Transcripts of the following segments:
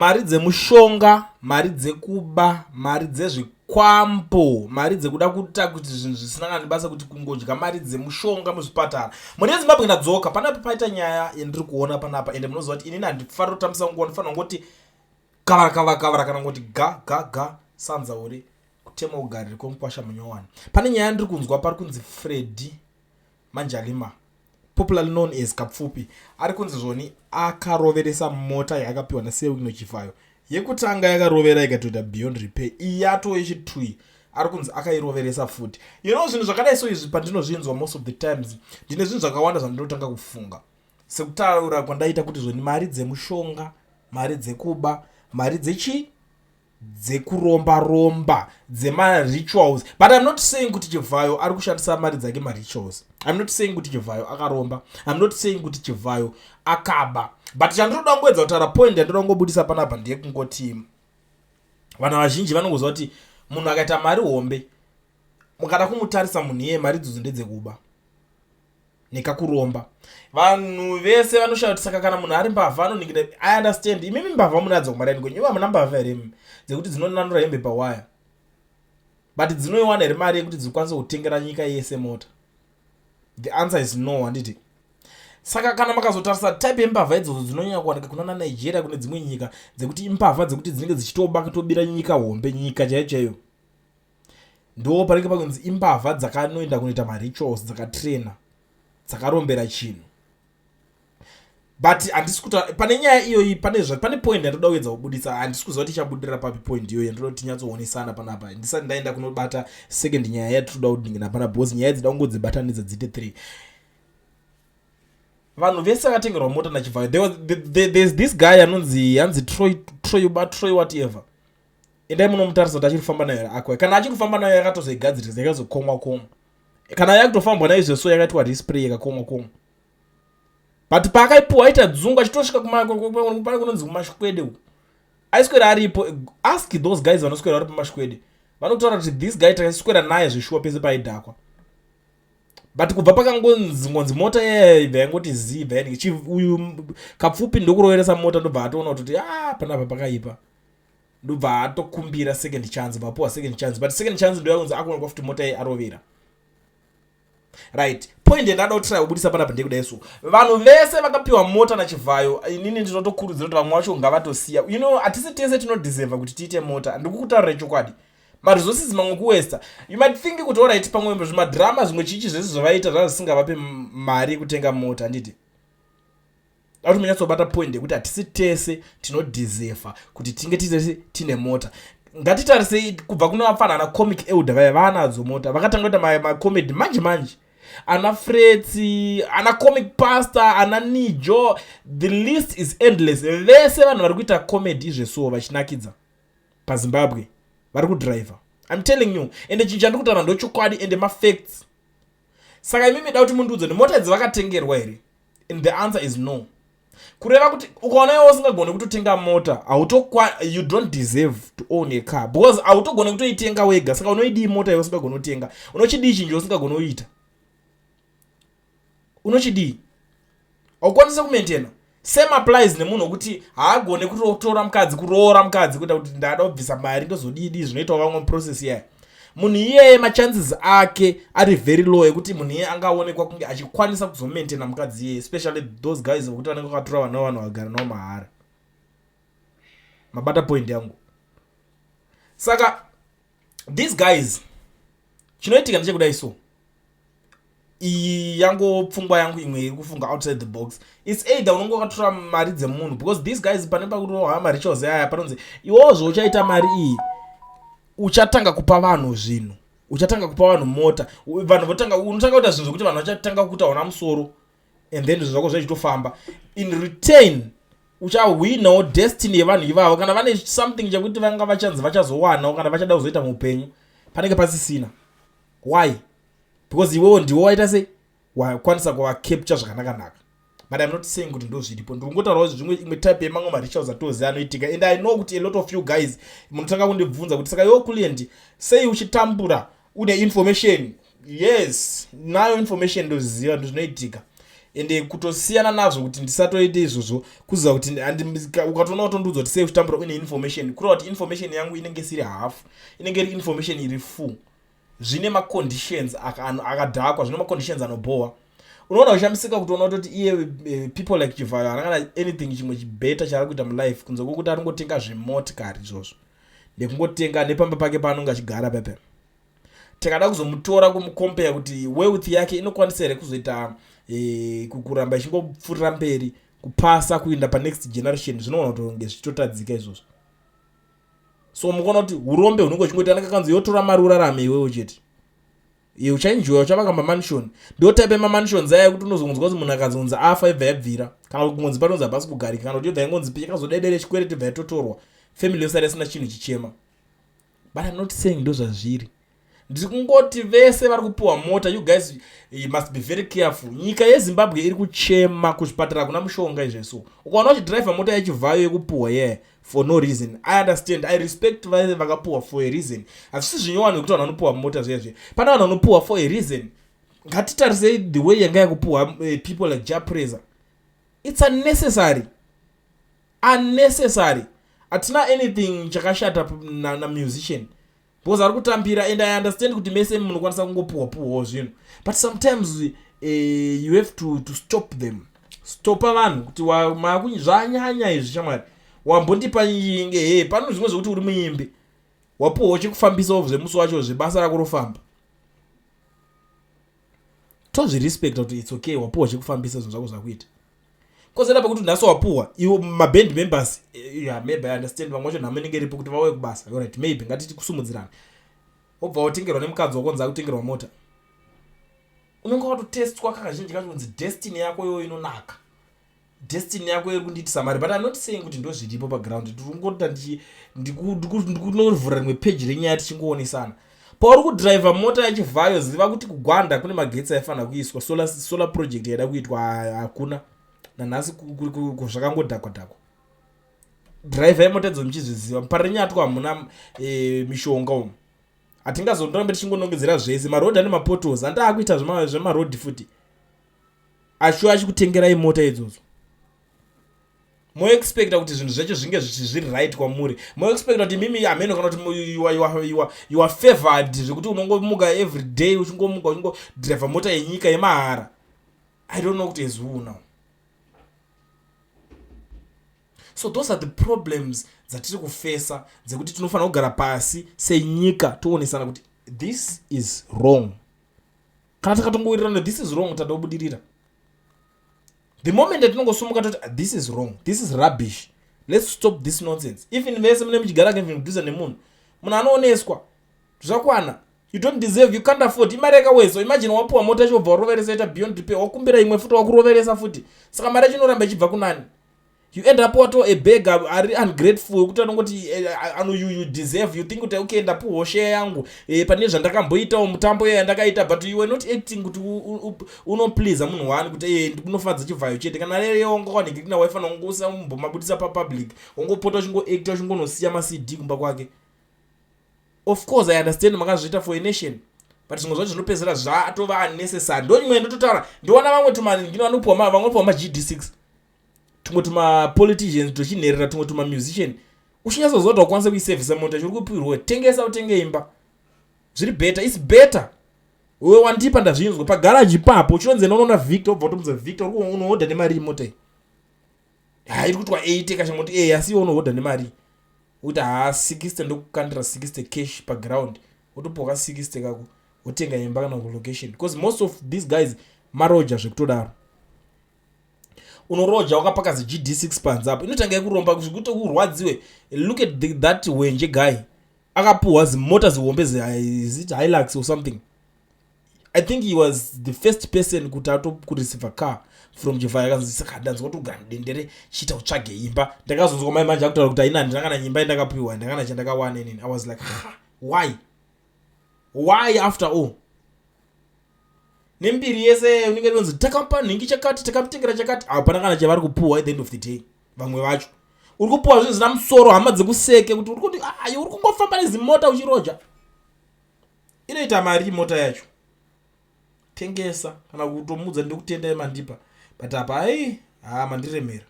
Mari dzemushonga, mari dzekuba, mari dzezvikwambo, mari dzekuda kuita kuti zvinhu zvisina kana nebasa, kuti kungodya mari dzemushonga muzvipatara. Mhuri yeZimbabwe, ndadzoka panapa. Paita nyaya yandiri kuona panapa, ende munoziva kuti inini handifariri kutambisa nguva. Ndinofanira kungoti kavara kavara kavara, kana ngoti ga ga ga, sanza uri kutema ugariri kwemukwasha munyowani. Pane nyaya yandiri kunzwa, pari kunzi Freddy Manjalima, popularly known as Kapfupi, ari kunzi zvoni akaroveresa mota yaakapiwa naSir Chivayo. Yekutanga yakarovera ikatoita beyond repair, iyi yato yechitui ari kunzi akairoveresa futi. Zvinhu zvakadai so izvi, pandinozvinzwa, most of the times ndine zvinhu zvakawanda zvandinotanga kufunga, sekutaura kwandaita kuti zvoni mari dzemushonga, mari dzekuba, mari dzechii, dzekuromba romba, dzemarituals. But I'm not saying kuti Chivhayo ari kushandisa mari dzake marituals. I'm not saying kuti Chivhayo akaromba. I'm not saying kuti Chivhayo akaba. But chandinoda kungoedza kutaura, point yandinoda kungobudisa panapa ndeyekungoti vanhu vazhinji vanongoziva kuti munhu akaita mari hombe, mukada kumutarisa munhu iyeye, mari idzodzo ndedzekuba nekakuromba. Vanhu vese vanoshaya kuti saka kana munhu ari mbavha anoningira. I understand, imimi mbavha munadzo kumaraini kwenyu. Ivo hamuna mbavha here imi dzekuti dzinonanura hembe pawaya? But dzinoiwana here mari yekuti dzikwanise kutengera nyika yese mota? The answer is no, handiti? Saka kana makazotarisa type yembavha idzodzo dzinonyanya kuwanika kuna naNigeria, kune dzimwe nyika dzekuti imbavha dzekuti dzinenge dzichitoba, kutobira nyika hombe, nyika chaiyo chaiyo, ndo panenge pakunzi imbavha dzakanoenda kunoita marituals, dzakatraina, dzakarombera chinhu. But handisi kuta pane nyaya iyoyi. Pane point yandoda kuedza kubudisa. Handisi kuziva kuti ichabudirira papi point iyoyi yandoda kuti tinyatsoonesana panapa, ndisati ndaenda kunobata second nyaya yatinoda kudingina pana, because nyaya dzida kungodzibatanidza dziite 3. Vanhu vese vakatengerwa mota naChivhayo, there's this guy anonzi, hanzi Troy, Troy, Troy whatever. Endai munomutarisa kuti achiri kufamba nayo here akwa. Kana achiri kufamba nayo, yakatozoigadzirisa, yakazokomwa komwa. Kana yakutofambwa nayo izveso, yakaitwa respray, yakakomwa komwa. But paakaipuwa aita dzungu, achitosvika pane kunonzi kuMashkwede uku, aiswera aripo. Ask those guys vanoswera vari paMashkwede, vanotaura kuti this guy takaswera naye zveshuwa pese paidhakwa. But kubva pakangonzi ngonzi mota iyaya ibva yangoti zii, bva yanike uyu Kapfupi ndokuroveresa mota, ndobva atoona kuti a ah, panapa pakaipa, ndobva atokumbira second chance, vapuwa second chance. But second chance ndoyakunzi akuonekwa futi mota iyi arovera. Right, point yandada kutry kubudisa panapa ndekudai so: vanhu vese vakapiwa mota naChivhayo, inini ndinotokurudzira kuti vamwe vacho ngavatosiya. Hatisi tese tinodeserva kuti tiite mota. Ndikukutaurira chokwadi, maresources mamwe kuwesta. You might think kuti alright, pamwe zvimadhirama, zvimwe chichi, zvese zvavaita zvava zvisingavape mari yekutenga mota, handiti? Akuti munyatsobata point yekuti hatisi tese tinodeserva kuti tinge titese tine mota. Ngatitarisei kubva kuna vapfana ana Comic Elder, vaya vaanadzo mota, vakatanga kuita macomedy manje manje, ana Fretsi, ana Comic Pastor, ana Nijo, the list is endless. Vese vanhu vari kuita comedy izvesuwo vachinakidza paZimbabwe vari kudhiraivha. I'm telling you, ende chinhu chandiri kutaura ndochokwadi, ende mafacts. Saka imimi da kuti mundiudze kuti mota idzi vakatengerwa here? And the answer is no. Kureva kuti ukaona iwe usingagoni kutotenga mota, hautokwa, you don't deserve to own a car, because hautogoni kutoitenga wega. Saka unoidii mota iwe usingagoni kutenga? Unochidii chinhu usingagoni kuita? Unochidii? Haukwanisi kumaintaina. Same applies nemunhu wekuti haagone kutotora mukadzi, kuroora mukadzi, kuita kuti ndada kubvisa mari, ndozodidi, zvinoitawo vamwe muprocess iyaya. Munhu iyeye, machances ake ari very low ekuti munhu iyeye angaonekwa kunge achikwanisa kuzomaintaina mukadzi iyeye, especially those guys vekuti vanenge vakatora vana vanhu vagara navo mahara. Mabata point yangu? Saka these guys, chinoitika ndechekudai so, iyi yango pfungwa yangu imwe iri kufunga outside the box. It's either unonge wakatora mari dzemunhu, because these guys pane pakutohama marituals aya, panonzi iwozvo uchaita mari iyi, uchatanga kupa vanhu zvinhu, uchatanga kupa vanhu mota, vanhu votanga, unotanga kuita zvinhu zvokuti vanhu vachatanga kuita ona musoro, and then zvinhu zvako zvachichitofamba. In return uchahwinawo destiny yevanhu ivavo. Kana vane something chekuti vanga vachanzi vachazowanawo kana vachada kuzoita muupenyu, panenge pasisina. Why? Because iwewo ndiwo waita sei, wakwanisa kuvacapture zvakanaka-naka. But I'm not saying kuti ndo zviripo. Ndiri kungotaurawo zvimwe, imwe type yemamwe marituals atoziva anoitika. And I know kuti a lot of you guys munotanga kundibvunza kuti saka iwo client sei uchitambura, une information? Yes, nayo information, ndoziva ndozvinoitika. Ende kutosiyana nazvo kuti ndisatoite izvozvo, kuziva kuti ukatoona kutondiudza kuti sei uchitambura uine information, kureva kuti information yangu inenge isiri half, inenge iri information iri full. Zvine maconditions akadhakwa, zvine maconditions anobhowa. Unoona kushamisika kuti unoona kutoti iye people like Chivhayo haana kana anything chimwe chibeta chaari kuita mulife kunze kwekuti ari kungotenga zvemotikari izvozvo nekungotenga nepamba pake paanonge achigara pepe. Tikada kuzomutora kumukompeya kuti wealth yake inokwanisa here kuzoita kuramba ichingopfuurira mberi, kupasa kuenda panext generation, zvinoona kutonge zvichitotadzika izvozvo. So mukuona kuti urombe hunenge uchingoita anenge kanzi yotora mari urarame iwewo chete, iwe uchaenjoya, uchavaka mamansion. Ndo type yemamansions aya yekuti unozonzwa kuti munhu akazonzi afa ibva yabvira, kana kuti kungonzi panonzi hapasi kugarika, kana kuti yobva yangonzi yakazodedere chikwereti, ibva yatotorwa, family yosara isina chinhu, chichema. But I'm not saying ndo zvazviri. Ndiri kungoti vese vari kupiwa mota, you guys, you must be very careful. Nyika yeZimbabwe iri kuchema, kuzvipatara kuna mushonga izveso. Ukaona uchidhiraivha mota yechivhayo yekupiwa, yeah, for no reason, I understand, I respect vave vakapiwa for a reason. Hazvisi zvinyowani wekuti vanhu vanopiwa mota zviya zviya. Pane vanhu vanopiwa for a reason. Ngatitarisei the way yanga yakupiwa people like Jah Prayzah. It's unnecessary, unnecessary. Hatina anything chakashata namusician because ari kutambira, and I understand kuti mese munokwanisa kungopuhwa puhwawo zvinhu, but sometimes you have to stop them. Stopa vanhu kuti zvanyanya izvi. Shamwari, wambondipa nyinge he, pano zvimwe zvekuti uri muimbi, wapuhwawo chekufambisawo zvemusi wacho, zvebasa rako rofamba, tozvirespecta kuti it's okay, wapuhwa chekufambisa zvinhu zvako zvakuita. Kozera pekuti nhasi wapuhwa iwo maband members, yeah, maybe I understand vamwe vacho nhamo inenge iripo kuti vauye kubasa. Alright, maybe ngatiti kusumudzirana, wobva watengerwa nemukadzi wako, nzi akutengerwa mota, unenge watotestwa kakazhinji kacho kunzi destiny yako iyoyo inonaka, destiny yako iri kundiitisa mari. But I'm not saying kuti ndo zviripo paground. Ndiri ndikunovhura rimwe peji renyaya tichingoonesana. Pauri kudhiraivha mota yachivhayo, ziva kuti kuGwanda kune magetsi aifanira kuiswa, solar project yaida kuitwa hakuna nanhasi, zvakangodhakwa dhakwa. Dhiraivhai mota idzo muchizviziva. Parinyatwa hamuna mishonga umu. Hatingazondorambe tichingonongedzera zvese. Marodhi ane mapotholes, handi akuita zvemarodhi futi, achiuya achikutengerai mota idzodzo, moexpecta kuti zvinhu zvacho zvinge zviri right kwamuri. Moexpecta kuti mimi hameno kana kuti you are favored zvekuti unongomuka every day, uchingomuka uchingodhiraivha mota yenyika yemahara. I don't know kuti as who now. So those are the problems dzatiri kufesa, dzekuti tinofanira kugara pasi senyika toonesana kuti this is wrong. Kana takatongowirirana this is wrong, tatobudirira. The moment yatinongosumuka toti, ah, this is wrong, this is rubbish, let's stop this nonsense. Even vese mune muchigara even kudhuza nemunhu, munhu anooneswa zvakwana. You don't deserve, you can't afford, imari yakawedzwa. Imagine wapuwa mota yacho, wobva waroveresa, ita beyond repair, wakumbira imwe futi, wakuroveresa futi. Saka mari yacho inoramba ichibva kunani? You end up wato a beggar ari ungrateful wekuti anongoti ano you deserve. You think kuti okay, ndapuhwa share yangu pane zvandakamboitawo, mutambo iyo yandakaita, but you were not acting kuti unopleasa munhu wani kuti kunofadza chivhayo chete. Kana reyonga wanhingirina, waifanira kungosambombomabudisa papublic, wongopota uchingoacta, uchingonosiya maCD kumba kwake. Of course I understand makazviita for a nation, but zvimwe zvacho zvinopedzisira zvatova unnecessary. Ndo nyimwe ndototaura, ndiona vamwe tumaningino vanopuwa vamwe maGD6, tumwe tumapoliticians tuchinherera, tumwe tumamusician. Uchinyatsoziva kuti wakwanisa kuisevhisa mota chiri kupiirwa, tengesa utenge imba, zviri better, it's better. Uwe wandipa, ndazvinzwa pagaraji ipapo, uchinonzi unoona Victor, wobva watomudza Victor, uri unohodha nemari mota iyi? Ha, iri kuitwa 80 kachamoti asi iwe unohodha nemari kuti ha 60, ndokukandira 60 cash paground, wotopiwa ka 60 kako, wotenga imba kana kulocation, because most of these guys maroja zvekutodaro. Unoroja wakapakazi GD6 panze apo, inotanga yekuromba zvekuti urwadziwe. Look at that Wenje guy, akapuhwa zimota zihombe, is it Hilux or something? I think he was the first person kuti atokureceive car from Chivhayo. Akanzi saka ndanzwa kuti ugara mudendere, chiita utsvage imba. Ndakazonzwa mai manje akutaura kuti haina, handina kana nyimba yandakapiwa, ndakana chandakawana inini. I was like, ha, why after all nembiri yese unenge unonzi takamupa nhingi chakati, takamutengera chakati, hapana kana chavari kupuhwa. At the end of the day, vamwe vacho uri kupuhwa zvinhu zvisina musoro, hama dzekuseke kuti uri kuti ayi, uri kungofamba nezimota uchiroja, inoita mari mota yacho, tengesa kana kutomudza, ndokutenda mandipa. But apa ai, ha, mandiremera.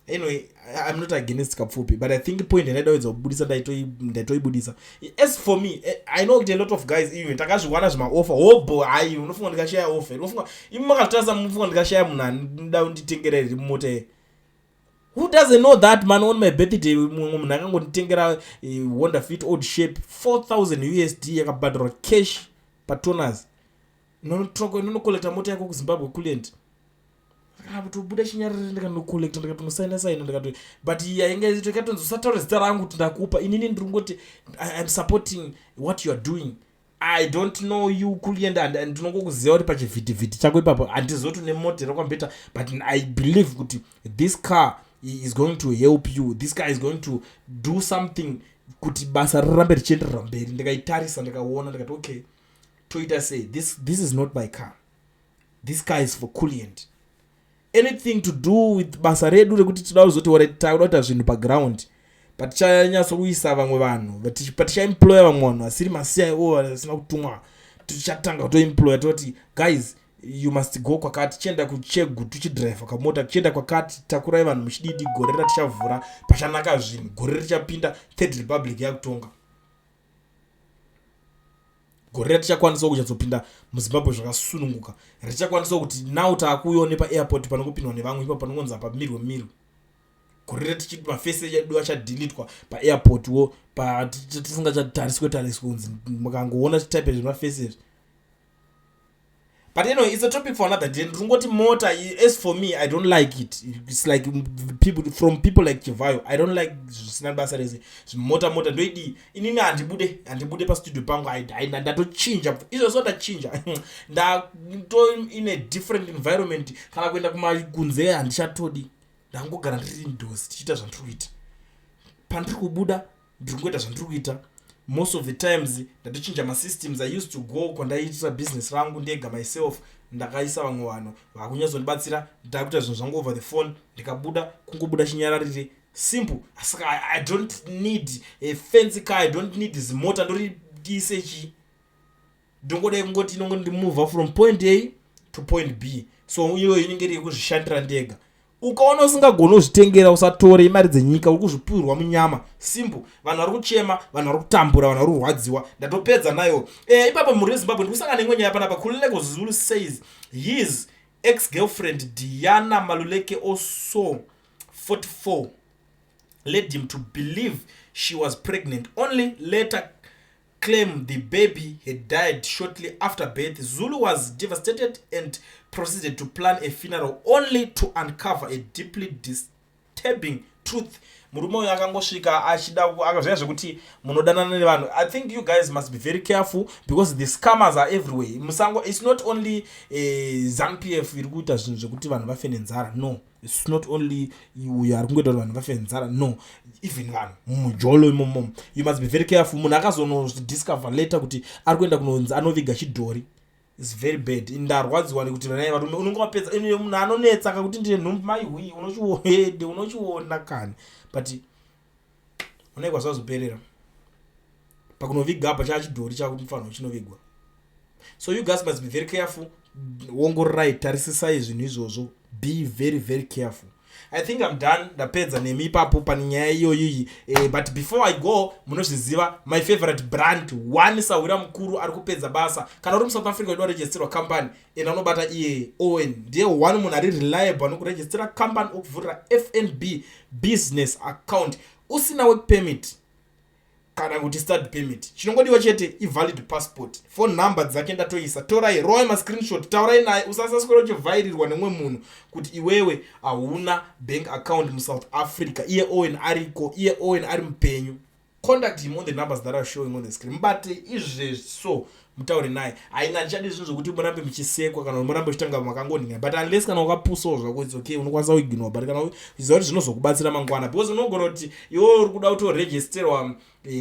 Anyway, I'm not against Kapfupi, but I think point yandaida kuedza kubudisa ndaitoibudisa. As for me, I know kuti a lot of guys, even takazviwana zvimaoffer hobo. Hai, unofunga ndikashaya offer? Unofunga imi makazvitarisa, munofunga ndikashaya munhu anoda kunditengera here mota ye? Who doesn't know that, man, on my birthday mumwe munhu akangonditengera Honda Fit old shape, 4000 USD, yakabhadharwa cash patoners. Nonocollecta mota yako kuZimbabwe, Kulient. Tobuda chinyarare, ndikanocollecta, ndikatonosaina saina, ndikato, but yainge tikatonzi usataura zita rangu kuti ndakupa. Inini ndiri kungoti I'm supporting what you are doing. I don't know you, Kulient, and ndinongokuziva kuti pachivhitivhiti chako ipapo handizoti une mota rakwambeta, but I believe kuti this car is going to help you. This car is going to do something kuti basa rirambe richienderera mberi. Ndikaitarisa, ndikaona, ndikati, "Okay, toita sei?" This is not my car. This car is for Kulient. Anything to do with basa redu rekuti tinoda kuzoti takuda kuita zvinhu paground, patichanyatsokuisa vamwe vanhu, patichaemploya vamwe vanhu vasiri maCIO, vasina kutumwa, tichatanga kutoemploya, toti, "Guys, you must go kwakati." Chienda kuChegutu, tichidhiraivha kamota, tichienda kwakati, takurai vanhu muchididi. Gore ratichavhura pachanaka zvinhu, gore richapinda Third Republic yakutonga, gore ratichakwanisawo kuchatsopinda muZimbabwe zvakasununguka, richakwanisawo kuti now taakuuyawo nepaairport panongopindwa nevamwe ipapo, panongonzi apa mirwe mirwe. Gore ratichiti mafaces edu achadelitwa paairport wo, tisingachatariswe tariswe, kunzi mukangoona chitype zvemafaces. But anyway, it's a topic for another day. Ndingoti mota, as for me, I don't like it. It's like people, from people like Chivayo, I don't like zvisina basa rese, zvimota mota. Ndoidii inini? Handibude pastudio pangu. Ndatochinja izvozvo, ndachinja, ndato in a different environment. Kana kuenda kumakunze handichatodi, ndangogara ndiri indoors, tichiita zvandiri kuita. Pandiri kubuda, ndiri kungoita zvandiri kuita. Most of the times ndatochinja masystems. I used to go kwandaiitira business rangu ndega myself. Ndakaisa vamwe vanhu vakunyatsondibatsira. Ndakuita zvinhu zvangu over the phone. Ndikabuda, kungobuda chinyararire, simple. Saka I don't need a fancy car, I don't need zimota. Ndoriise chii? Ndongodai kungoti inongondimova from point A to point B. So iyoyo inenge iri yekuzvishandira ndega. Ukaona usingagoni kuzvitengera, usatore imari dzenyika, uri kuzvipurwa munyama, simple. Vanhu vari kuchema, vanhu vari kutambura, vanhu vari kurwadziwa. Ndatopedza nayo ipapo. Mhuri yeZimbabwe, ndikusangana neimwe nyaya panapa. Khululeko Zulu says his ex girlfriend Diana Maluleke, also 44, led him to believe she was pregnant, only later claim the baby had died shortly after birth. Zulu was devastated and proceeded to plan a funeral, only to uncover a deeply disturbing truth. Murume uyu akangosvika achida akazviya zvekuti munodanana nevanhu. I think you guys must be very careful because the scammers are everywhere musango. It's not only ZANU PF iri kuita zvinhu zvekuti vanhu vafe nenzara. No, it's not only uyo ari kungoita kuti vanhu vafe nenzara. No, even vanhu mumujolo imomo, you must be very careful. Munhu akazonodiscover later kuti ari kuenda kunonzi anoviga chidhori. It's very bad. Ndarwadziwa nekuti vanai varume unonge wapedza, munhu anonetsa kakuti ndine nhumbu, maihui, unochiode unochiona kani, but unaikwa zvazoperera pakunoviga apa chaachidhori chakufanira chinovigwa. So you guys must be very careful. Ongororai, tarisisai zvinhu izvozvo. Be very, very careful. I think I'm done. Ndapedza nemi ipapo pane nyaya iyoyiyi. But before I go, munozviziva, my favorite brand one, sahwira mukuru ari kupedza basa. Kana uri muSouth Africa uda kuregisterwa company, enda unobata iye Owen. Ndiye one munhu ari reliable anokurejistera company, okuvhurira FNB business account usina work permit kana kuti study permit. Chinongodiwa chete ivalid passport. Phone number dzake ndatoisa, torai, rovai mascreenshot, taurai naye. Usasaswera uchivhairirwa nemumwe munhu kuti iwewe hauna bank account muSouth Africa. Iye Owen ariko, iye Owen ari mupenyu. Contact him on the numbers that are showing on the screen. Mubate izvezvi so mutaure naye. Haina, handichadi zvinhu zvokuti murambe muchisekwa kana murambe uchitanga makangoninga. But unless kana wakapusawo zvako, it's okay, unokwanisa kuignore. But kana uchiziva kuti zvinozokubatsira mangwana, because unogona kuti iwe uri kuda kutoregisterwa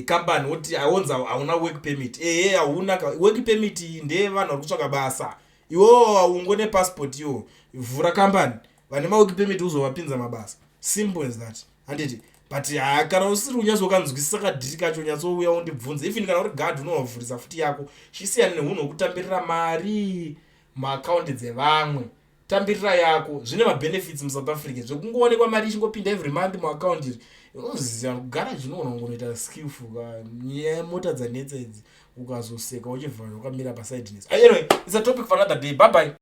company, woti aonza hauna work permit. Ehe, hauna work permit, ndeyevanhu vari kutsvaka basa. Iwewo ungone passport iwo, vhura company, vane mawork permit uzovapinza mabasa. Simple as that, handiti? But ha, kana usiri kunyatsokanzwisisa kadhiri kacho, nyatsouya undibvunze. Even kana uri gadhi, unovavhurisa futi yako. Chisiyana neunhu hwekutambirira mari muakaunti dzevamwe. Tambirira yako. Zvine mabenefits muSouth Africa zvekungoonekwa mari ichingopinda every month muaccount iri. Unoziva kugaraji unogona kungonoita skillful ka. Nyaya yemota dzanetsa idzi, ukazoseka uchivhara wakamira pasaidi. Anyway, it's a topic for another day. Bye bye.